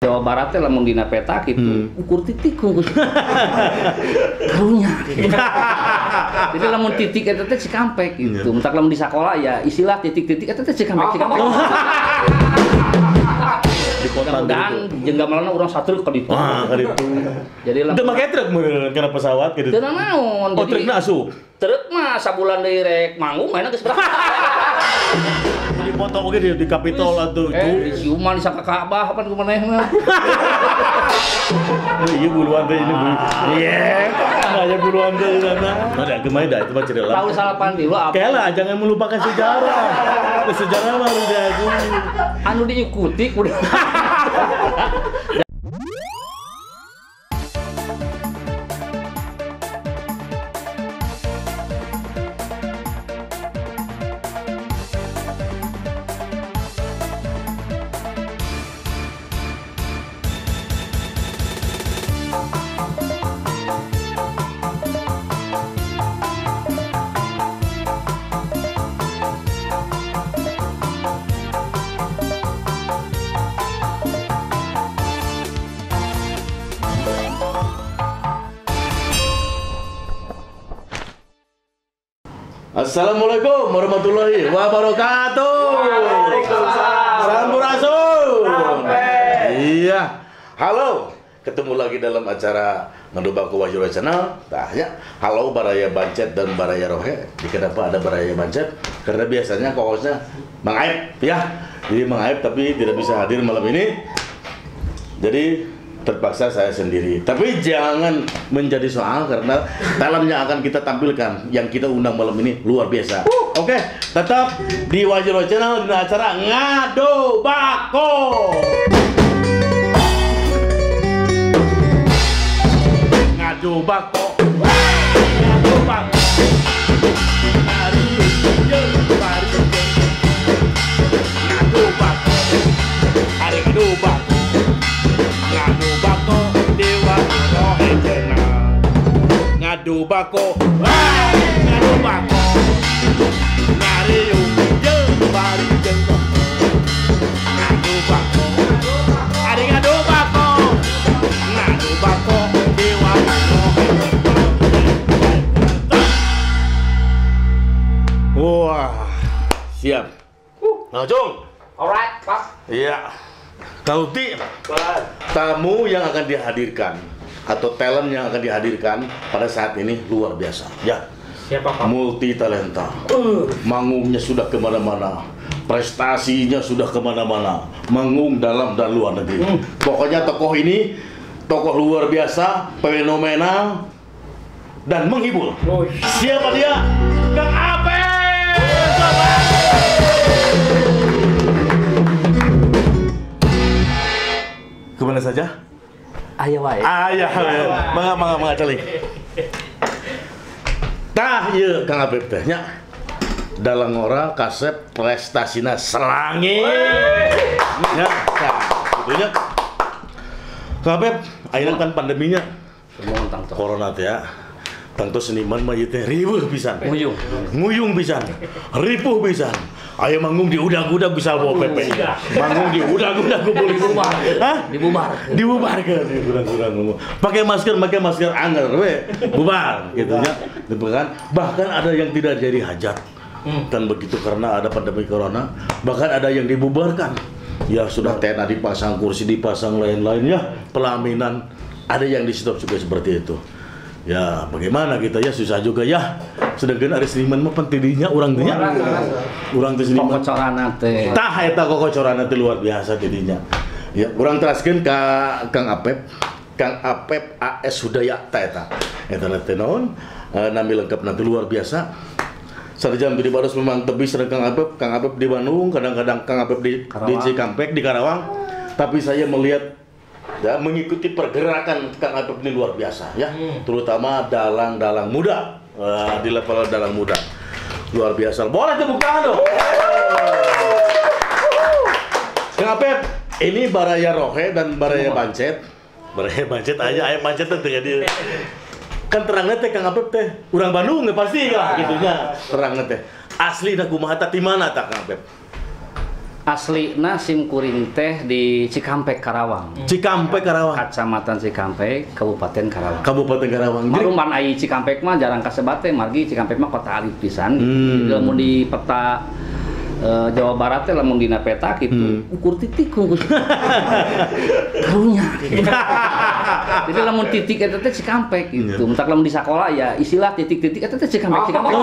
Jawa Barat teh lamun dina peta gitu, ukur titik hungkul. Karunya. Jadi lamun titik eta teh Cikampek gitu. Mentak lamun di sakola ya istilah titik-titik eta teh Cikampek Cikampek. Di kota dan jeung gamelanna urang satruk ka ditu. Ah, ka ditu. Jadi lamun teu make truk meureun kana pesawat gitu. Teu naon. Oh, trukna asup. Truk mah sabulan deui rek manggung mainna geus berangkat. Di foto oge di Kapitol atuh. Di siuman di saka Ka'bah pan kumanehna. Iya buluan teh ini. Iya, aya buluan teh di sana. Ada kemarin dah itu mah cerita. Tahun 83 apa? Kela jangan melupakan sejarah. Sejarah mah harus diakui. Anu diikuti kudu. Assalamualaikum warahmatullahi wabarakatuh. Waalaikumsalam. Sampurasun. Iya. Halo, ketemu lagi dalam acara Ngadu Bako Wahyu Channel. Tah ya. Halo Baraya Bancet dan Baraya Rohe. Jadi kenapa ada Baraya Bancet? Karena biasanya co-hostnya Mang Aep ya. Jadi Mang Aep tapi tidak bisa hadir malam ini. Jadi terpaksa saya sendiri. Tapi jangan menjadi soal karena talentnya akan kita tampilkan. Yang kita undang malam ini luar biasa. Oke, tetap di Wajiro Channel di acara Ngadu Bako. Ngadu Bako. Ngadu Bako. Ngadu Bako. Hari Ngadu Bako. Ngadu bako dewa rohe channel. Ngadu bako, ngadu bako. Ngariung jeung bari jeung ngadu bako. Ari ngadu bako. Ngadu bako dewa rohe channel. Wah, siap. Langsung. Alright, Pak. Iya. Kauti, tamu yang akan dihadirkan atau talent yang akan dihadirkan pada saat ini luar biasa. Ya, siapa Pak? Multi talenta. Manggungnya sudah kemana-mana, prestasinya sudah kemana-mana, manggung dalam dan luar negeri. Pokoknya tokoh ini tokoh luar biasa, fenomenal dan menghibur. Siapa dia? Kang Apep. Kemana saja? Ayo wae. Ayo. Mangga mangga mangga cali. Tah ieu Kang Apep teh nya. Dalang ora kasep prestasina selangit. Nya, tah kitu nya. Kang Apep, ayeuna kan pandeminya. Corona teh ya. Tangto seniman mah ieu teh riweuh pisan. Nguyung. Nguyung pisan. Ripuh pisan. Ayo manggung di udag-udag bisa bawa PP. Manggung di udag-udag ku polisi. Dibubar. Hah? Dibubar. Dibubarkeun di urang-urang. Pakai masker anger we. Bubar gitu nya. Bahkan ada yang tidak jadi hajat. Dan begitu karena ada pandemi corona, bahkan ada yang dibubarkan. Ya sudah tenda dipasang, kursi dipasang, lain-lain ya, pelaminan ada yang di stop juga seperti itu. Ya bagaimana kita ya susah juga ya. Sedangkan ari seniman mah pentidinya urang teh nya. Urang teh seniman. Kokocorana teh. Tah eta kokocorana teh luar biasa tidinya. Ya urang teraskeun ka Kang Apep. Kang Apep AS Hudaya ta eta. Eta teh naon? Nami lengkap nanti luar biasa. Sarjam di Baros memang tebis sareng Kang Apep. Kang Apep di Bandung, kadang-kadang Kang Apep di Cikampek di Karawang. Tapi saya melihat ya, mengikuti pergerakan Kang Apep ini luar biasa ya, terutama dalang-dalang muda, di level dalang muda luar biasa. Boleh tepuk tangan dong. Kang Apep, ini Baraya Rohe dan Baraya Bancet. Baraya Bancet aja, ayam bancet teh jadi. Kan terangnya teh Kang Apep teh urang Bandung pasti lah gitunya. Terangnya teh. Asli dah kumaha tah di mana tah Kang Apep? Aslina sim kuring teh di Cikampek, Karawang. Cikampek, Karawang. Kecamatan Cikampek, Kabupaten Karawang. Kabupaten Karawang. Malum pan ai Cikampek mah jarang kasebat teh, margi Cikampek mah kota alit pisan. Jadi lamun di peta Jawa Barat teh lamun dina peta gitu, ukur titik unggul. Karunya. Jadi lamun titik eta teh Cikampek gitu. Mentak lamun di sakola ya istilah titik-titik eta teh Cikampek, Cikampek.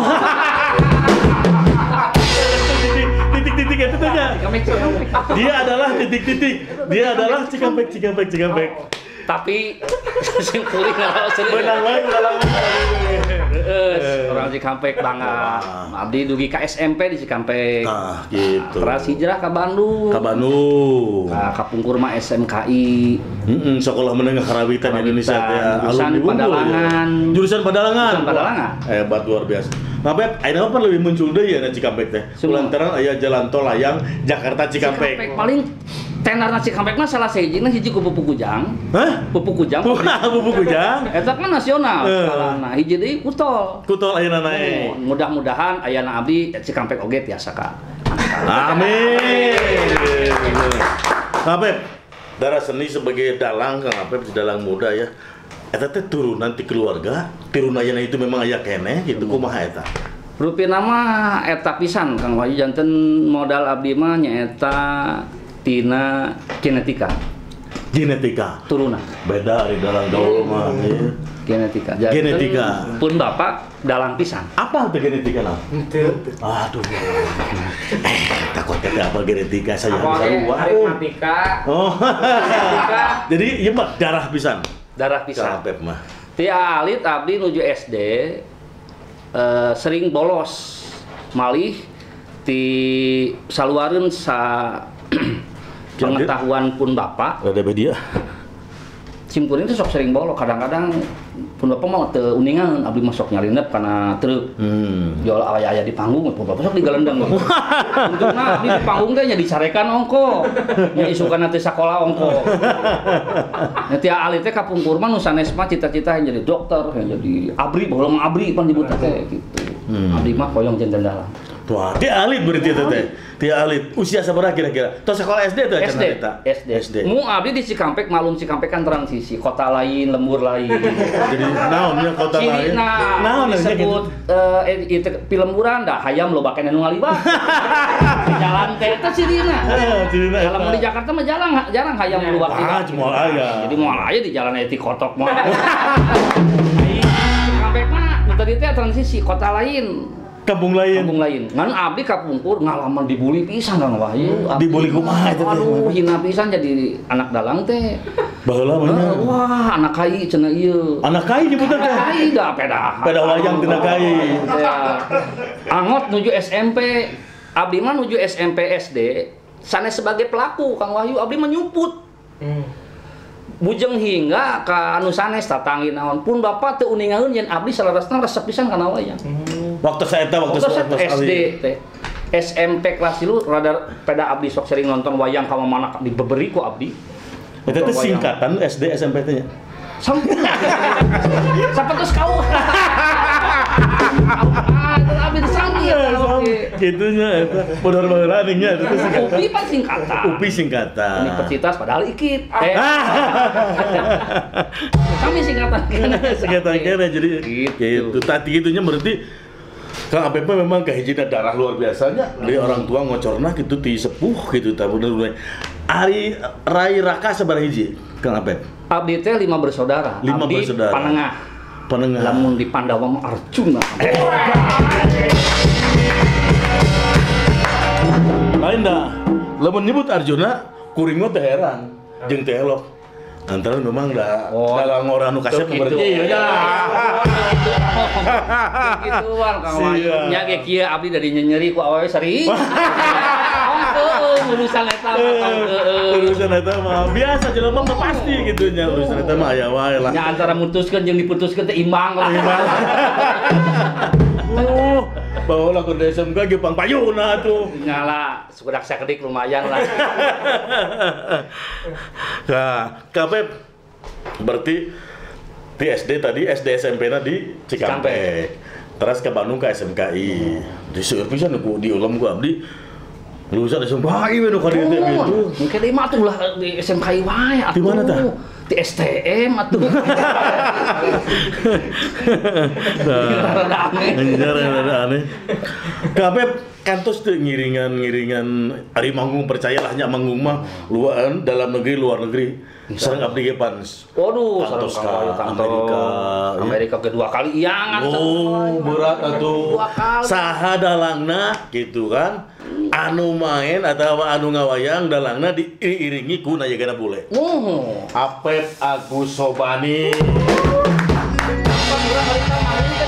Titik-titik itu tuh ya. Dia adalah titik-titik. Dia adalah Cikampek, Cikampek, Cikampek. Tapi sim kuring benang lain, benang lain. Orang Cikampek bangga. Abdi dugi ka SMP di Cikampek. Nah, gitu. Terus hijrah ke Bandung. Ke Bandung. Kapungkur mah SMKI. Sekolah Menengah Karawitan Indonesia teh. Jurusan Padalangan. Jurusan Padalangan. Jurusan Padalangan. Hebat luar biasa. Nah, Beb, ayeuna mah lebih muncul deui ya na Cikampek teh. Lantaran aya jalan tol layang Jakarta Cikampek. Cikampek paling tenarna Cikampek mah salah sahijina hiji ku Pupuk Kujang. Hah? Pupuk Kujang. Pupuk Kujang. Eta kan nasional skalana. Hiji deui Kutol. Kutol ayeuna naik. Mudah-mudahan ayana abdi Cikampek oge tiasa ka. Amin. Nah, Beb, darah seni sebagai dalang Kang Apep, dalang muda ya. Eta teh turunan ti keluarga, turun ayana itu memang aya keneh gitu kumaha eta? Rupina mah eta pisan Kang Wahyu, janten modal abdi mah nyaeta tina genetika. Genetika. Turunan. Beda ari dalang gaul mah. Genetika. Janten genetika. Pun bapak dalang pisan. Apa teh genetika lah? Henteu. Aduh. Takut teh apa genetika saya sarua. Aritmatika. Oh. Jadi ieu mah darah pisan. Darah pisan. Apep mah. Ti alit abdi nuju SD sering bolos. Malih ti saluareun sa pengetahuan pun bapak. Rada bedia. Sim kuring teh sok sering bolos, kadang-kadang pun bapak mah teu uningan abdi mah sok nyalinep kana truk. Jual aya-aya di panggung, pun bapak sok digalendeng. Untungna abdi di panggung teh nya dicarekan ongko. Nya isukan teh sakola ongko. Nya ti alit teh kapungkur mah nu sanes mah cita-cita yang jadi dokter, yang jadi abri, baheula mah abri pan nyebutna teh gitu. Abdi mah hoyong janten dalang. Wah, ti alit berarti eta teh. Ti alit. Usia sabaraha kira-kira? Tos sekolah SD tuh SD. SD. SD. Mu abdi di Cikampek, malum Cikampek kan transisi, kota lain, lembur lain. Jadi naon nya kota lain? Naon disebut itu pilemburan dah hayam loba keneh nu ngaliwat. Di jalan teh eta cirina. Heeh, Kalau di Jakarta mah jarang jarang hayam luwak. Ah, moal aya. Jadi moal aya di jalan eta kotok moal. Cikampek mah nu tadi teh transisi kota lain. Kampung lain. Kampung lain. Ngan abdi kapungkur ngalaman dibully pisan Kang Wahyu. Dibully kumaha eta teh? Aduh, hina pisan jadi anak dalang teh. Baheula mah nya. Wah, anak kai cenah ieu. Anak kai nyebutna teh. Kai da pedah. Pedah wayang tina kai. Angot nuju SMP. Abdi mah nuju SMP SD sanes sebagai pelaku Kang Wahyu, abdi menyumput. Bujeng hingga ka anu sanes tatanggi naon pun bapak teu uningaeun yen abdi salarasna resep pisan kana wayang. Waktu saya eta waktu SD teh. SMP kelas 3 rada peda abdi sok sering nonton wayang ka mana dibeberi ku abdi. Eta teh singkatan SD SMP teh nya. Sampurna. Sapertos kau. Ah, itu abdi sami eta oge. Kitu nya eta. Bodor baheula ning nya eta teh singkatan. UPI pan singkatan. UPI singkatan. Universitas padahal IKIP. Sami singkatan. Singkatan kene jadi gitu. Tadi gitunya berarti Kang Apep memang kahijina darah luar biasanya. Dari orang tua ngocorna gitu ti sepuh gitu tah bener. Ari Rai Raka sabaraha hiji Kang Apep? Abdi teh 5 bersaudara. 5 bersaudara. Panengah. Panengah. Lamun di Pandawa mah Arjuna. Lain dah. Lamun nyebut Arjuna, kuring mah teh heran jeung teh elok. Antara memang dah dalam orang nu kasep berarti ieu nya. Gituan Kang Wahyu. Nya ge kieu abdi dari nyenyeri ku awewe seri. Urusan eta mah urusan eta mah biasa jelema mah pasti gitu nya urusan eta mah aya wae lah. Nya antara mutuskeun jeung diputuskeun teh imbang lah. Imbang. Bawa lah ke SMK ge pangpayuna tuh. Nyala, sukudak sakedik lumayan lah. Nah, Kapep berarti di SD tadi SD SMP na di Cikampek. Terus ke Bandung ke SMKI. Di seueur pisan ku diulem ku abdi. Lulusan SMKI we nu ka dieu teh gitu. Mungkin ieu mah atuh ulah di SMKI wae atuh. Di mana tah? Di STM atuh. Rada aneh. Rada aneh. Kabeh kantos teu ngiringan-ngiringan ari manggung percayalah nya manggung mah luar dalam negeri luar negeri. Sareng abdi ge pan. Waduh, sareng ka Amerika. Amerika kedua kali iangan. Oh, berat atuh. Saha dalangna gitu kan. Anu main atau anu ngawayang dalangna diiringi ku nayagana bule. Oh. Apep Agus Sobani.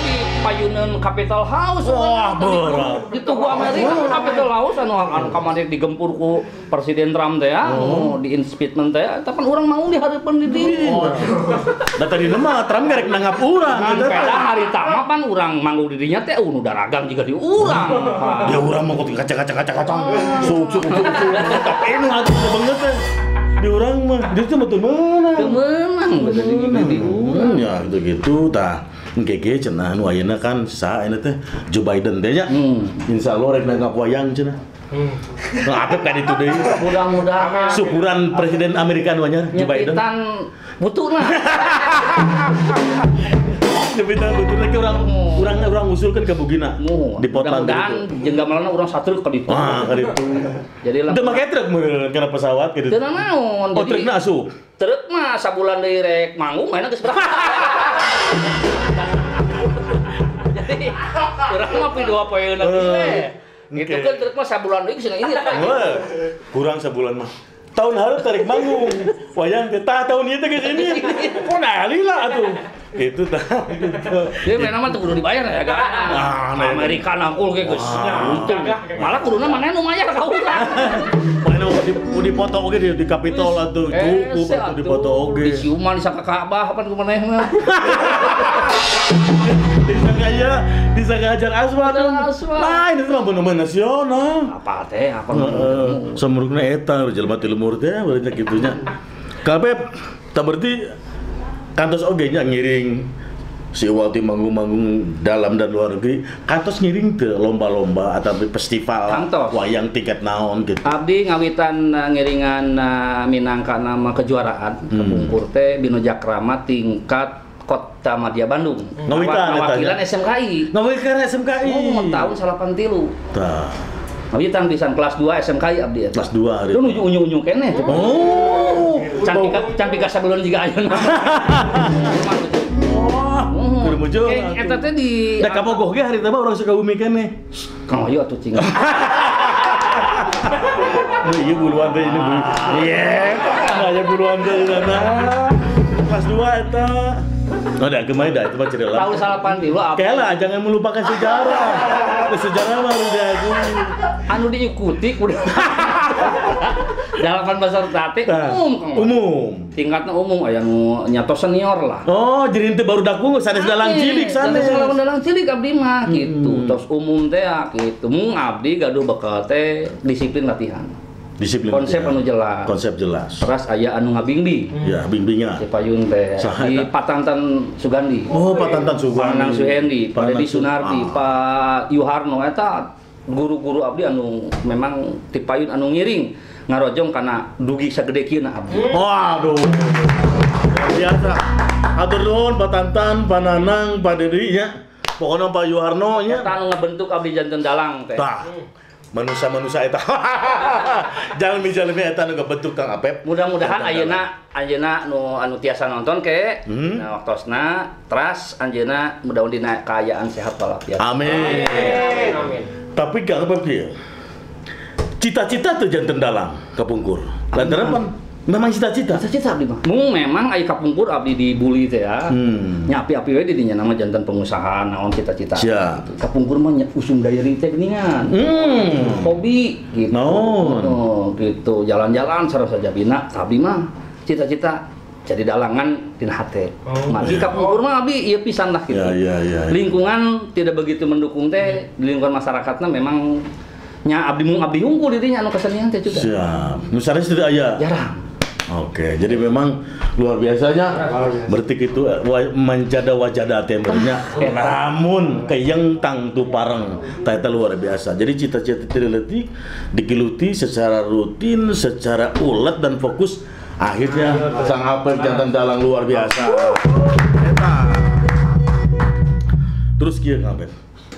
Di payunan Capitol House. Wah, berat. Di tugu Amerika Capitol House anu kamari digempur ku Presiden Trump teh ya, di impeachment teh, tapi urang mau di hareupeun di dieu. Da tadi mah Trump garek nanggap urang. Peda harita mah pan urang manggung di dinya teh nu daragang jiga di urang. Ya urang mah kaca-kaca-kaca-kaca. Suk suk suk suk. Tapi nu atuh banget teh. Di urang mah dia teh teu meunang. Teu meunang di urang. Ya gitu-gitu tah. Engke cenah nu ayeuna kan saha ayeuna teh Joe Biden teh nya. Insyaallah rek nanggap wayang cenah. Nah, apep ka ditu deui. Mudah-mudahan syukuran Presiden Amerika nu anyar Joe Biden. Nyepitan butuna. Nyepitan butuna ke urang usulkeun ka Bugina. Di Portland gitu. Jeung gamelanna urang satruk ka ditu. Ah, ka ditu. Jadi teu make truk meureun kana pesawat kitu. Teu naon. Oh, trukna asup. Truk mah sabulan deui rek manggung mainna geus berangkat. Jadi urang mah pi dua poeuna we. Gitu kan truk mah sabulan deui geus ini. Kurang sabulan mah. Tahun hareup tarik manggung. Wayang teh tah tahun ieu teh geus ini. Kok nah lila atuh. Gitu tah. Jadi mainna mah teu kudu dibayar ya kan. Amerika nangkul ge geus. Untung. Malah kuduna maneh nu mayar ka urang. Maneh dipoto oge di Capitol atuh. Cukup atuh dipoto oge. Di siuman disangka Ka'bah pan ku manehna. Disangka ieu, disangka Hajar Aswad. Lain itu mah monumen nasional. Apa teh? Apa samurukna eta jelema ti lemur teh berarti kitu nya. Kabeh tah berarti kantos oge nya ngiring si Wati manggung-manggung dalam dan luar negeri, kantos ngiring teu lomba-lomba atau festival kantos. Wayang tingkat naon gitu. Abdi ngawitan ngiringan minangka nama kejuaraan kepungkur teh Bino Jakrama tingkat Kota Madya Bandung. Ngawakilan SMKI. Ngawakilan SMKI. Oh, tahun 83. Tah. Ngawitan pisan kelas 2 SMKI abdi. Kelas 2 hari. Itu nuju unyu-unyu keneh. Oh. Cantika sabulan juga ayeuna. Wah, kudu muncul. Eta teh di da kabogoh ge harita mah urang Sukabumi keneh. Kang ayo atuh cing. Ieu buluan teh ini bulu. Iya, aya buluan teh sana. Kelas 2 eta. Oh, dah kemarin dah itu mah cerita. Tahun 83 apa? Kela, jangan melupakan sejarah. Sejarah mah harus diakui. Anu diikuti kudu. 8 peserta teh umum. Umum. Tingkatna umum aya nu nyato senior lah. Oh, jadi ente baru daku sanes dalang cilik sanes. Sanes dalang cilik abdi mah gitu. Tos umum teh gitu. Mung abdi gaduh bekal teh disiplin latihan. Disiplin konsep anu jelas. Konsep jelas. Terus aya anu ngabingbi. Ya, bimbingan. Si payun teh di Pak Tantan Sugandi. Oh, Pak Tantan Sugandi. Pak Nanang Suhendi, Pak Dedi Sunardi, Pak Yuharno eta guru-guru abdi anu memang ti payun anu ngiring ngarojong kana dugi sagede kieu na abdi. Waduh. Biasa. Atur nuhun Pak Tantan, Pak Nanang, Pak Dedi nya. Pokona Pak Yuharno nya. Eta anu ngabentuk abdi janten dalang teh. Tah. Manusia-manusia eta. Jangan mijalmi eta nu ngabentuk Kang Apep. Mudah-mudahan ayeuna nu anu tiasa nonton ke nah waktosna teras anjeunna mudah-mudahan dina kaayaan sehat walafiat. Amin. Amin. Tapi Kang Apep kieu. Cita-cita tuh janten dalang kapungkur. Lantaran pan memang cita-cita. Cita-cita abdi mah. Mung memang aya kapungkur abdi dibully teh ya. Nya api-api we di dinya nama janten pengusaha naon cita-cita. Siap. Kapungkur mah usum diary teh geuningan. Hobi gitu. Naon. Oh, gitu. Jalan-jalan sareng sajabina abdi mah cita-cita jadi dalangan dina hate. Mati kapungkur mah abdi ieu pisan lah gitu. Ya. Lingkungan tidak begitu mendukung teh, di lingkungan masyarakatna memang nya abdi mung abdi unggul di dinya anu kesenian teh juga. Siap. Nu sanes teu aya. Jarang. Oke, jadi memang luar biasanya. Berarti itu menjada wajada temanya. Namun keyeng tangtu pareng, eta luar biasa. Jadi cita-cita tidak digeluti secara rutin, secara ulet dan fokus. Akhirnya Sang Apep jantan dalang luar biasa. Eta. Terus kieu Kang Apep,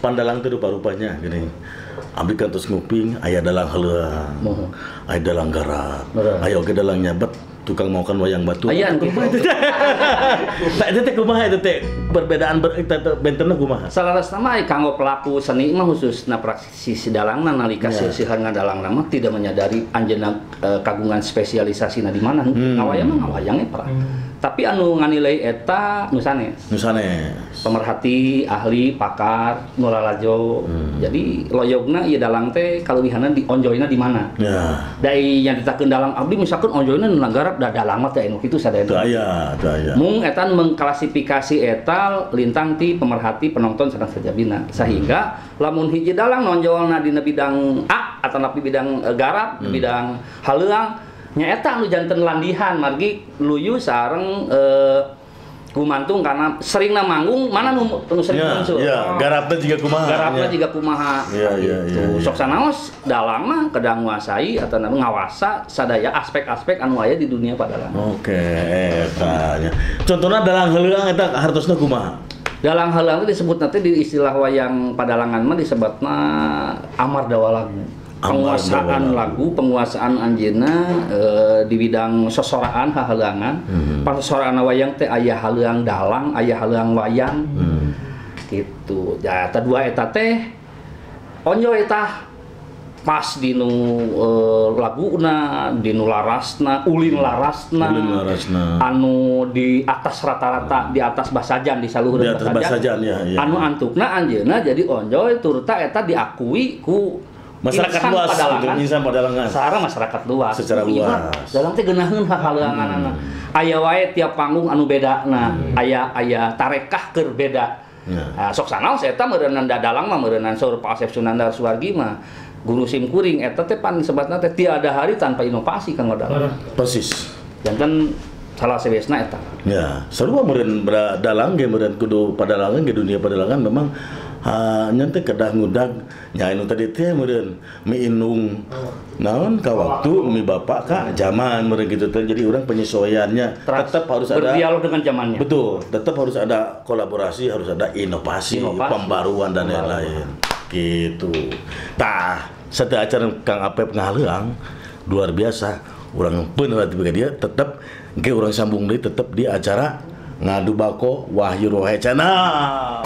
pandalang teh rupa-rupanya gini. Abdi kan terus nguping, aya dalang heuleung, aya dalang garap, aya oge dalang nyabet, tukang maokan wayang batu. Aya anu kumaha itu teh? Tah eta teh kumaha eta teh? Perbedaan bentenna kumaha? Salarasna mah kanggo pelaku seni mah khususna praktisi dalangna nalika seusihan ngadalangna mah tidak menyadari anjeunna kagungan spesialisasina di mana. Ngawayang mah ngawayang e pra. Tapi anu nganilai eta nu sanes. Nu sanes. Pemerhati, ahli, pakar, nu lalajo. Jadi loyogna ieu dalang teh kaleuwihanna di onjoyna di mana? Ya. Dai nyaritakeun dalang abdi misalkan onjoyna nu garap da dalang mah teh anu kitu sadayana. Teu aya, teu aya. Mung eta mengklasifikasi eta lintang ti pemerhati penonton sareng sajabina. Sehingga lamun hiji dalang nonjolna dina bidang A atau napi bidang garap, bidang haleuang nyaeta anu janten landihan margi luyu sareng gumantung karena seringna manggung mana nu sering muncul. Iya, garapna jiga kumaha. Garapna jiga kumaha. Iya, iya, iya. Sok sanaos dalang mah kedah nguasai atau ngawasa sadaya aspek-aspek anu aya di dunia padalangan. Oke, eta nya. Contohna dalang heuleung eta hartosna kumaha? Dalang heuleung teh disebutna teh di istilah wayang padalangan mah disebutna amar dawa lagu. Penguasaan lagu, penguasaan anjeunna di bidang sosoraan hahalangan. Pasosoraan wayang teh aya haleuang dalang, aya haleuang wayang. Gitu. Ya eta dua eta teh onjo eta pas dinu laguna, dinu larasna, ulin larasna, anu di atas rata-rata, di atas basajan, di saluhur di atas basajan, ya, ya. Anu antukna anjeunna jadi onjoy turta eta diakui ku masyarakat luas, gitu, insan padalangan. Secara masyarakat luas. Secara luas. Dalang teh geunaheun hahaleuanganana. Aya wae tiap panggung anu bedana, aya aya tarekah keur beda. Nah, sok sanaos eta meureunnan dalang mah meureunnan saur Pak Asep Sunandar Suwargi mah guru sim kuring eta teh pan sebatna teh tiada hari tanpa inovasi kanggo dalang. Persis. Janten salah sebesna eta. Ya, sarua meureun dalang ge meureun kudu padalangan ge dunia padalangan memang nya teh kedah ngudag nya anu tadi teh meureun miinung naon ka waktu mi bapak ka zaman meureun kitu teh. Jadi urang penyesuaiannya tetap harus ada berdialog dengan zamannya. Betul, tetap harus ada kolaborasi, harus ada inovasi, pembaruan dan lain-lain. Gitu. Tah, setiap acara Kang Apep ngahaleuang luar biasa. Urang peun dia tetap engke urang sambung deui tetap di acara Ngadu Bako Wahyu Rohe Channel.